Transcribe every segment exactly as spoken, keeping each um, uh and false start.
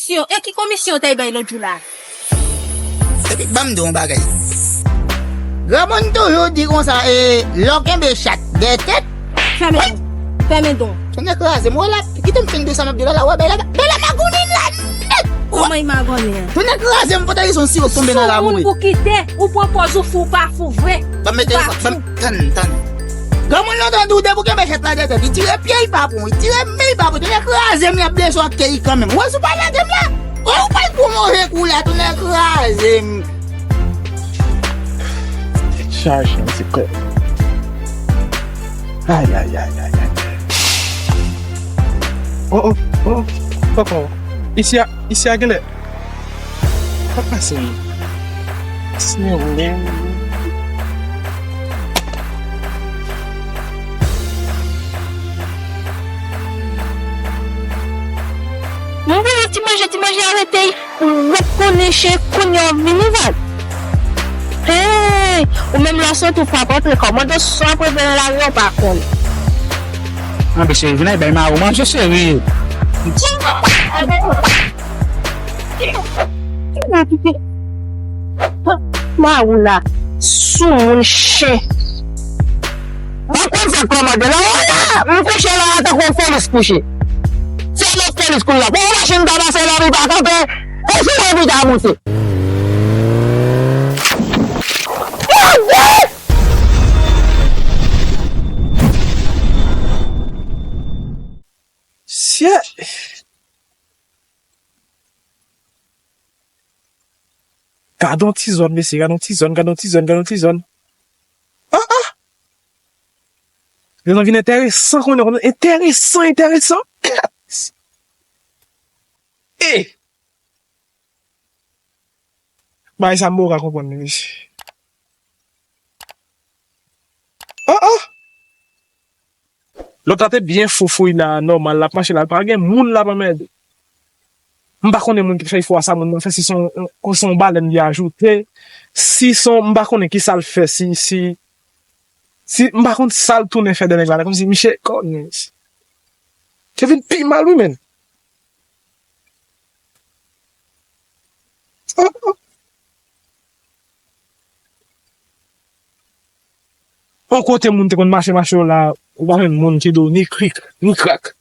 Komisyon, e ki komisyon w t al bay lòt jou la? Epi, ban m di w yon bagay. Granmoun toujou di konsa, e, lè w kenbe chat dèyè tèt. Fèmen don. Fèmen don. Tonnè kraze m, wè la, kite m fin di sa m ap di la, la, wè, bèl la, bèl la magonnen la nèt. Kòman li magonnen an? Tonnè kraze m, pote li se yon siwo k tonbe nan labou. Sou moun pou kite, ou pran pòz ou fou, ou pa fou vre. Ban m mete, ban m, tann, tann. Granmoun nan tande w depi w kenbe chat la dèyè tèt, li tire pye, li pa pran, li tire men, li pa pran, tonnè kraze m, li ap blese w ak kè li kanmenm. Wè, si w pa lage m la, wè, ou pral pran move kou la, tonnè kraze m. Tèt chaje, an se kò. Ay, ay, ay, ay, ay. Oh, oh, oh, oh. Isi a, isi a genlè. Sa k pase menm? Senyè, mwen. Mwen voye ti manje, ti manje arete. Ou ret konnen chen kounye a w vini vag. Hey, ou menm lè w soti w p ap antre kòmandan sa w ap rete nan lari a w pa konn. Anbe cheri, vin ay bay mari w manje cheri. Mawou la, soumoun chen. Ou konn sa k kòmande la, wè la, m kouche la a tankou yon fèlis kouche. Se yon lòt fèlis kounye a. Bon, machin ta pase la, li pa kanpe, e se la pou ta moute. Mon Dieu! Syè! Gade yon ti zòn, mesye, gade yon ti zòn, gade yon ti zòn, gade yon ti zòn. Ah, ah! Lè zòn vin enteresan, konnen, konnen, enteresan, enteresan. E! Bagay sa m poko ka konprann li, mesye. Oh, oh! Lòt la te byen fou fou la, nòmal, l ap mache la, pa gen moun l ap anmède. M pa konnen moun ki te fè efò a sa, moun nan fè, si se yon, se yon balèn li ajoute, si se yon, m pa konnen ki sa l fè, si, si, si, m pa konn sa l tounen fè de nèg la, kòmsi misye, kòmsi. Te vin pi mal, wi, menn. Yon kote moun te konn mache, mache yo la, ou pa jwenn moun ki di w ni krik, ni krak.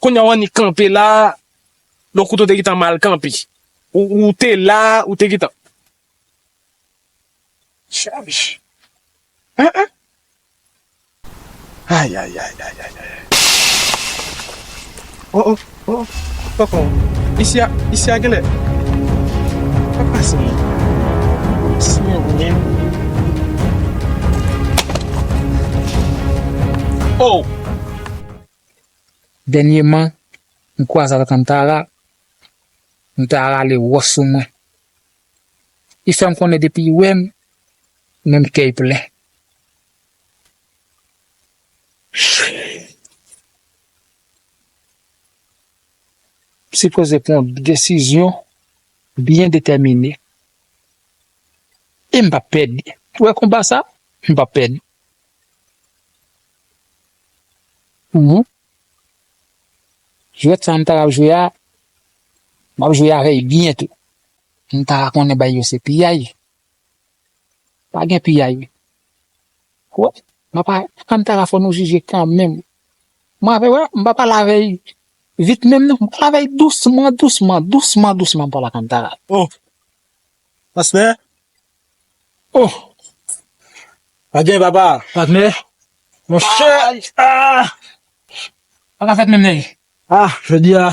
Kounye a w annik kanpe la, lè w koute w te gentan mal kanpe. Ou, ou te la, ou te gentan. Chaj. Hein, hein? Ay, ay, ay, ay, ay, ay. Oh, oh, oh, oh. Tonton, isi a, isi a genlè. Sa k pase menm? Senyè, menm. Oh! Dènyèman, m kwaze Alcantara, m ta rale wòch sou mwen. Li fè m konnen depi li wè m, menm kè l plen. M sipoze pran yon desizyon byen detèmine. E m p ap pèdi. Ou wè konba sa? M p ap pèdi. Mhm. Jwèt sa m ta ap jwe a, m ap jwe avè l byen tou. M ta konnen bay yo se piyay. Pa gen piyay, wi. Wè, m ap, Alcantara fò nou jije kanmenm. Mwen avè, wè, m pa pale avè l vit menm non. M pale avè l dousman, dousman, dousman, dousman m pale Alcantara. Oh, pastè? Oh! Pa gen papa. Patnè? Monchè! Ah! Sa ka fèt menm nèg? Ah, jodi a,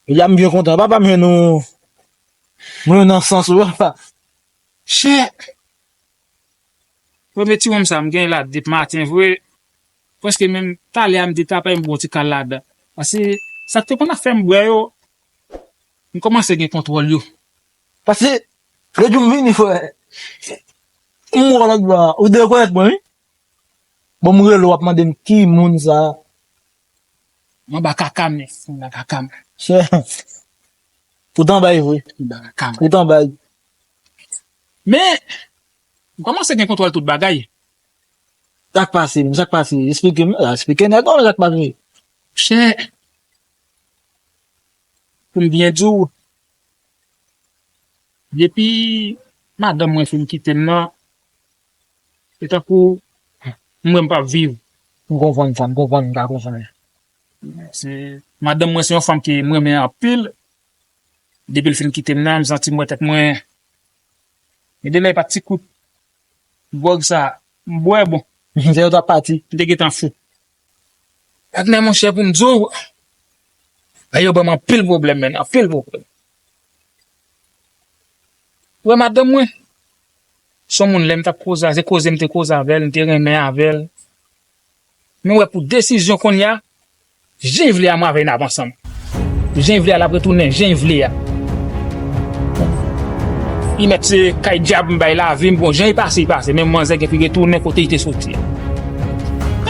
jodi a m byen kontan. Papa, m jwenn nou, m jwenn nou nan sans ou, papa. Chè! Premye ti wonm sa, m gen la depi maten vre. Prèske menm talè a m te tapay m bon ti kal ladan. Paske sa k te konn ap fè m bwè yo, m kòmanse gen kontwòl yo. Paske lòt jou m vini, frè, m wè w lòt bò a, ou dekonèt mwen, wi. Bon, m rele w, w ap mande m ki moun sa. M anba kaka m, nèg, m anba kaka m. Chè. Ou t anba l vre. M anba kaka m. Ou t anba l. Men, m kòmanse gen kontwòl tout bagay. Sa k pase, sa k pase? Esplike m, la, esplike nèg la, sa k pase? Chè. pou m byen di w, depi madanm mwen fin kite m nan, se tankou m wè m p ap viv. M konprann sa, m konprann, m ka konprann. Se, madanm mwen se yon fanm ke m renmen anpil. Depi l fin kite m nan, m santi m wè tèt mwen. Men de lè pa ti kout gwòg sa, m bwè bon. Se yo t ap pati. M te gentan fou. Wagner, monchè, pou m di w, bagay yo ban m anpil pwoblèm, menn, anpil pwoblèm. Ou wè madanm mwen, se yon moun lè m t ap koze, se koze m te koze avè l, m te renmen avè l. Men w wè pou desizyon kounye a, jan l vle a, mwen avè l n ap ansanm. Jan l vle a, l ap retounen jan l vle a. Li mèt se kay dyab m bay lavi m, bon, jan l pase, l pase, men manzè gen pou l retounen kote l te soti a.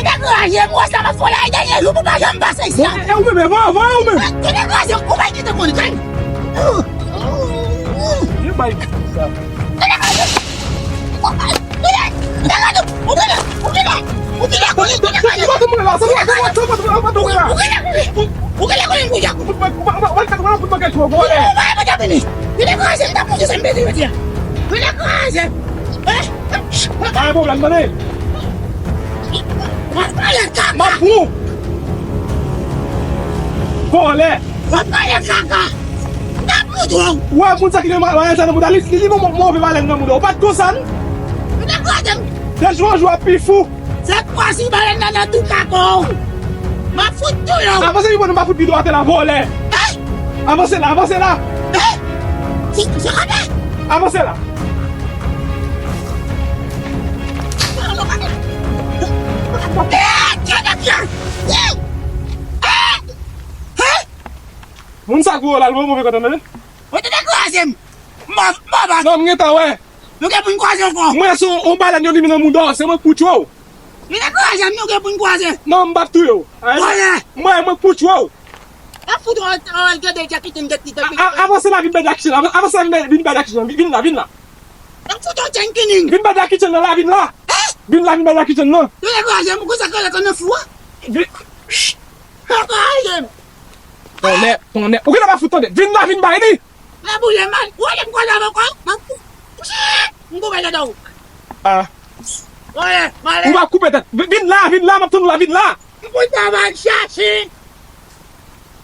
Tèt kraze, m wè sa m ap fè w la, e dènye jou pou pa janm pase isi a. E, e, ou menm, e, voye, voye ou menm. Tèt kraze, ou pa kite konn kay. Gen bay sa. Vòlè! Ou wè moun sa ki gen ma-, malèz nan mouda, li, li, li move malèz nan mouda. Ou pa t konn sa, non? Ou te kraze m. De jou an jou ap pi fou. Se kwa si balèn nan nan tou kako w. M ap fout touye w. Avanse pi bon, m ap fout pi dwat la, vòlè. Eh? Avanse la, avanse la. Eh? Se, se kote? Avanse la. Eh, tchè de fye. Eh! Eh! Eh! Moun sa gwo la, l move kote, tande? Ou te dekouraje m. M mò, m mò, bak. Non, m gentan wè. Nou gen pou n kwaze ankò. Mwen se yon balèn yo limen nan mouda w, se mwen k pou tchwe w. Nou dekouraje m, nou gen pou n kwaze. Non, m p ap touye w. Vòlè. Mwen, mwen k pou tchwe w. N ap fout w, w, gade, Jackie Chan, Jackie Chan. A, a, avanse la, vin bay Jackie Chan, avan-, avanse la, vin bay, vin bay Jackie Chan, vin, vin la, vin la. N ap fout w Jackie Chan. Vin bay Jackie Chan nan la, vin la. Eh? Vin la, vin bay Jackie Chan nan. Nou dekouraje m, konsa k rele konn nan fou a. Vin. Dekouraje m. Tonnè, tonnè. Ou genlè pa fout tande. Vin la, vin bay li. Mwen boule mal. Ou wè lè m kwaze avè w ankò? M ap kou-, m koupe tèt ou. Ah. Wè, m ale. Ou pa koupe tèt. Vin, vin la, vin la, m ap tann ou la, vin la. M pou travay chache.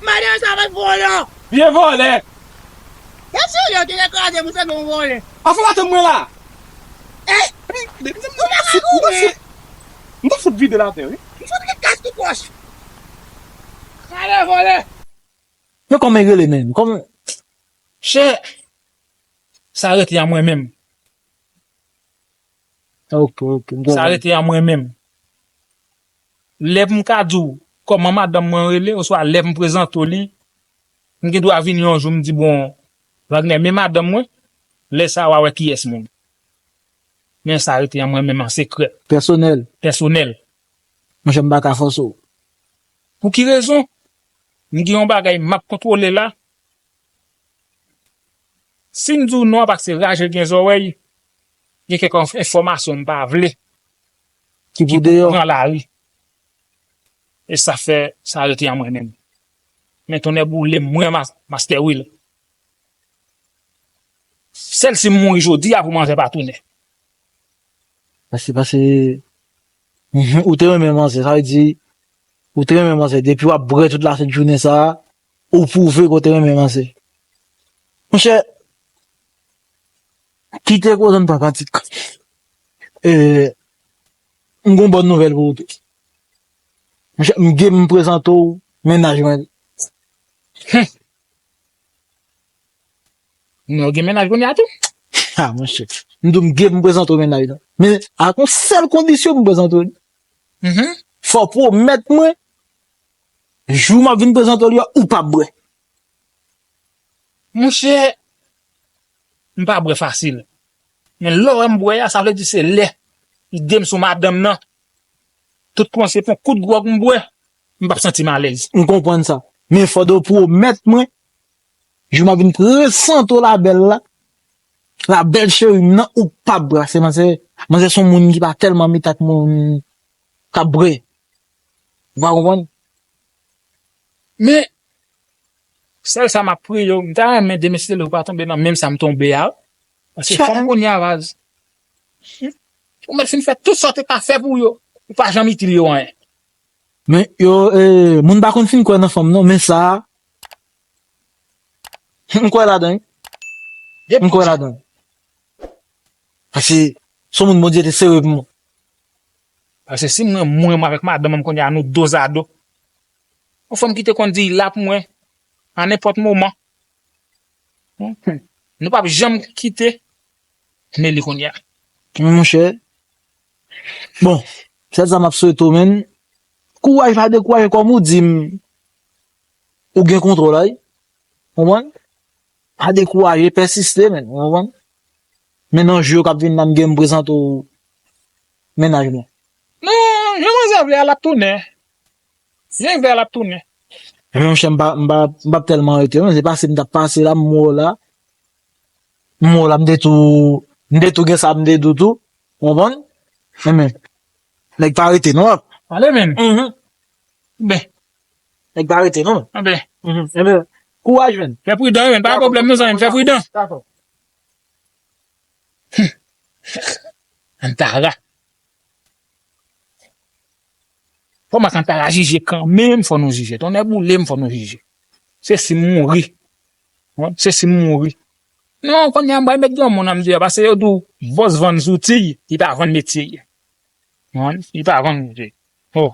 Madan sa va vòlè. Vye vòlè. Se serye, ou te kraze m, ou fè m vòlè. Anfen, w atann mwen la. Eh, m ta fout, m ta fout, m ta fout vide l atè, wi. M fout li kas tou pwòch. Kale vòlè. Men kòman e rele menm? Kòman? Chè, sa rete a mwen menm. Ok, ok, m konprann. Sa rete a mwen menm. Lè pou m ka di w kòman madanm mwen rele, oswa lè pou m prezante w li, m gen dwa vini yon jou, m di, "Bon, Wagner, men madanm mwen," lè sa a, w a wè kiyès moun. Men sa rete a mwen menm an sekrè. Pèsonèl. Pèsonèl. Monchè, m pa ka fòse w. Pou ki rezon? M gen yon bagay m ap kontwole la. Si m di w non, a pa se raje gen zòrèy, gen kèk enf-, enfòmasyon m pa vle ki pou pran lari. E sa fè sa rete an mwen menm. Men tonnè boule m, mwen mas-, Master Will. Sèl si m mouri jodi a pou manzè pa tounen. Paske, paske, mhm, ou te renmen manzè, sa vle di, ou te renmen manzè, depi w ap bwè tout lasent jounen sa a, ou pwouve ke w te renmen manzè. Monchè, kite koze n pa pratik. E, m gon bòn nouvèl pou ou tou. Monchè, m gen m prezante w mennaj mwen. Hum. Non, gen mennaj kounye a tou? Ha, monchè. M di w, m gen m prezante w mennaj lan. Men, ak yon sèl kondisyon pou m prezante w li. Mhm. Fò w pwomèt mwen, jou m ap vin prezante w li a, ou p ap bwè. Monchè, m pa bwè fasil. Men lè w wè m bwè a, sa vle di se lè ide m sou madanm nan. Tout kòmanse pran kout gwòg m bwè, m p ap santi m alèz. M konprann sa. Men fòdè w pwomèt mwen, jou m ap vin prezante w labèl la, labèl cheri m nan, ou p ap bwè. Se manzè, manzè se yon moun ki pa tèlman met ak moun k ap bwè. Ou pa konprann? Men, Sèl sa m ap priye w, m ta renmen demen si te lè ou pa tonbe nan menm sa m tonbe a. Paske fò m kounye a baz. Ou mèt fin fè tout sa w te ka fè pou yo. Ou pa janm itil yo anyen. Men yo, eh, moun pa konn fin kwè nan fanm non, men sa, m kwè ladan wi. M kwè ladan. Paske se yon moun Bondye te sere pou mwen. Paske si mwen, mwen, mwen avèk madanm mwen kounye a, nou dozado. Yon fanm ki te konn di la pou mwen, a nenpòt moman. Nou p ap janm kite Nelly kounye a. Men monchè, bon, sèl sa m ap swete w, men, kouraj, pa dekouraje, kòm ou di m, ou gen kontwòl, wi. Konprann? Pa dekouraje, pèsiste, men, ou konprann? Men nan jou yo k ap vin la, m gen m prezante w mennaj mwen. Non, jan manzè vle a, l ap tounen. Jan l vle a, l ap tounen. Ebyen, monchè, m pa, m pa, m p ap tèlman rete, non. Se pase m t ap pase la, m wè w la. M wè w la, m te tou, m te tou gen sa, m te tou tou. Ou konprann? Ebyen, nèg pa rete, non. Ale, men. Mhm. Ben. Nèg pa rete, non. Anben. Mhm. Ebyen, kouraj, men. Fè pridan, men. Pa gen pwoblèm, non, zanmi m. Fè pridan. Dakò. Antara. Fò m ak Antara jije kanmenm, fò nou jije. Tonnè boule m, fò nou jije. Se si m mouri. Wi, se si m mouri. Non, kounye a m pral met granmo nan m di a, paske yo di w bòs vann zouti, li pa vann metye. Wi, li pa vann metye. Oh.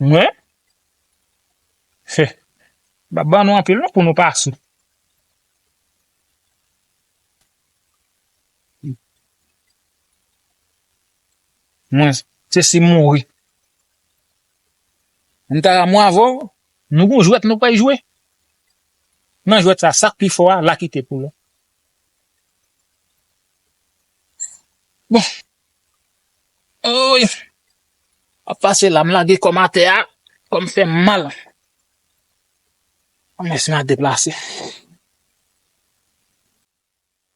Mwen? He. M ap ban nou anpil non pou nou pa sou. Mwen, se si m mouri. M ta la mwen avè w, nou gon jwèt nou pral jwe. Nan jwèt sa, sa k pi fò a, l a kite pou lòt. Bon. Oy. Ap pase la, m lage kò m atè a, kò m fè m mal. Mèsi, m a deplase.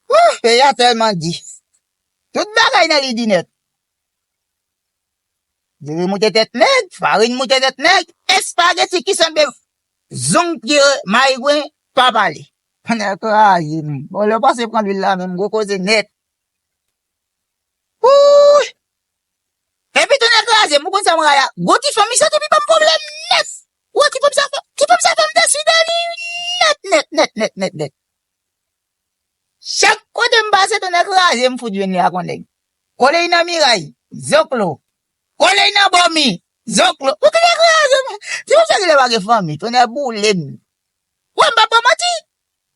Wouh, peyi a tèlman di. Tout bagay nan li di nèt. Diri moute tèt nèg, farin moute tèt nèg, espageti ki sanble zong pye mayigwen pa pale. Tonnè kraze m. Bon, lè w pase pran lwil la menm, gwo koze nèt. Wouy! Epi tonnè kraze m, ou konn sa m rayi a? Gwo ti fanm, misye te pi ban m pwoblèm nèt. Ou wè ti fanm sa fè, ti fanm sa fè m deside li nèt, nèt, nèt, nèt, nèt, nèt. Chak kote m pase, tonnè kraze m fout jwenn li ak yon nèg. Kole l nan miray, zoklo. Kole l nan bòmi, zoklo. Ou tonnè kraze m. Ti fanm sa genlè pa gen fanmi, tonnè boule m. Wè, m p ap ba w manti.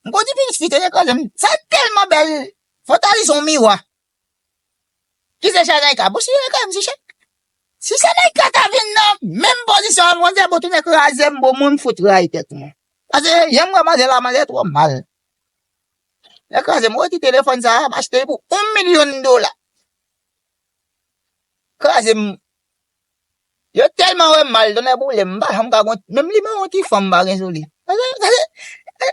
M konn di pitit fi, tonnè kraze m. Sa tèlman bèl. Fò w ta li se yon miwa. Ki se Shanayka? Bon, si Shanayka, m si Shan-, si Shanayka ta vin nan menm pozisyon an, manzè, bon, tonnè kraze m, bon, moun fout rayi tèt mwen. Paske, jan m wè manzè la, manzè twò mal. Tonnè kraze m, wè ti telefòn sa a, m achte l pou yon milyon dola. Kraze m. Yo tèlman wè m mal, tonnè boule m, m pa janm ka gon, menm nimewo yon ti fanm m pa gen sou li. Gade, gade,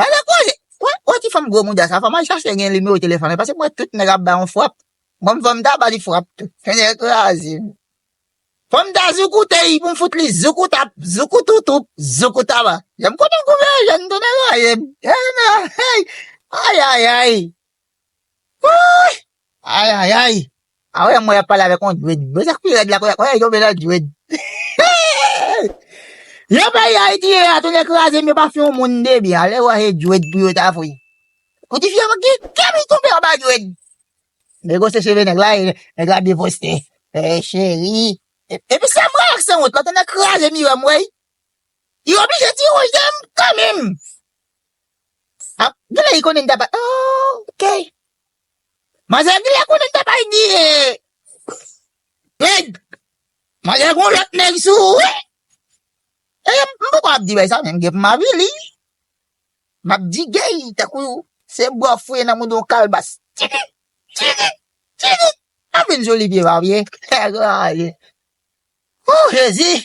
gade koze. Wè, wè ti fanm gwo mouda sa, fò m al chache gen nimewo telefòn li, paske m wè tout nèg ap ba yon frap. Bon, fò m ta ba li frap tou. Tonnè kraze m. Fò m ta zoukoute li pou m fout li zoukoutap, zoukoutoutou, zoukoutaba. Jan m konnen gouvènman jèn, tonnè kraze m. Hey, hey. Ay, ay, ay. Wouy! Ay, ay, ay! A wè, mwen ap pale avèk yon dwèd. Mwen sa k pi rèd la, kòyè, kòyè, yo vle dwèd. Yo peyi Ayiti ye a, tonnè kraze m, yo pa fè yon moun de byen. Alè wè se dwèd pou yo ta fè. Pou ti fi a, ki, ki tonbe anba dwèd. Nèg yo se cheve nèg la, e, nèg la byen poste. Eh, cheri. E, epi se mwen ak sanwont la, tonnè kraze m, yo wè m, wè. Li oblije di wouj de m kanmenm. Ah, genlè li konnen m ta pa, oh, ok. Manzè genlè konnen m ta pa di, eh, nèg. Manzè gon lòt nèg sou ou, wi. E m poko ap di bay sa, men m gen pou m avili. M ap di gay, tankou se bwa fouye nan mouda yon kalbas. Tchiki, tchiki, tchiki. Ap vin sou li pye pa pye. Kraze. Wouh, Jezi!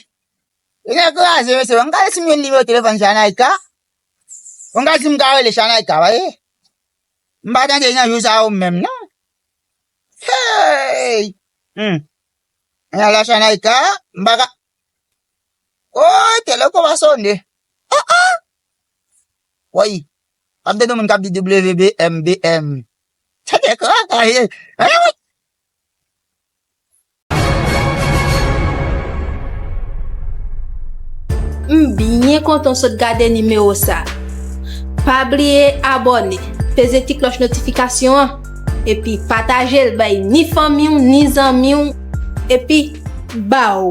Tonnè kraze, mesye. Ann gade si m jwenn nimewo telefòn Shanayka. Ann gade si m ka rele Shanayka, wi. M pa tande nan jou sa yo menm, non. Hey! Hmm. Mwen la Shanayka, m pa ka. Oh, telefòn pa sonnen. Woy, ap de moun k ap di W B M, B M. Sa te kaka ye. Ann wi. M byen kontan w sot gade nimewo sa. Pa bliye abòne, peze ti klòch notifikasyon an, epi pataje l bay ni fanmi w, ni zanmi w, epi baw!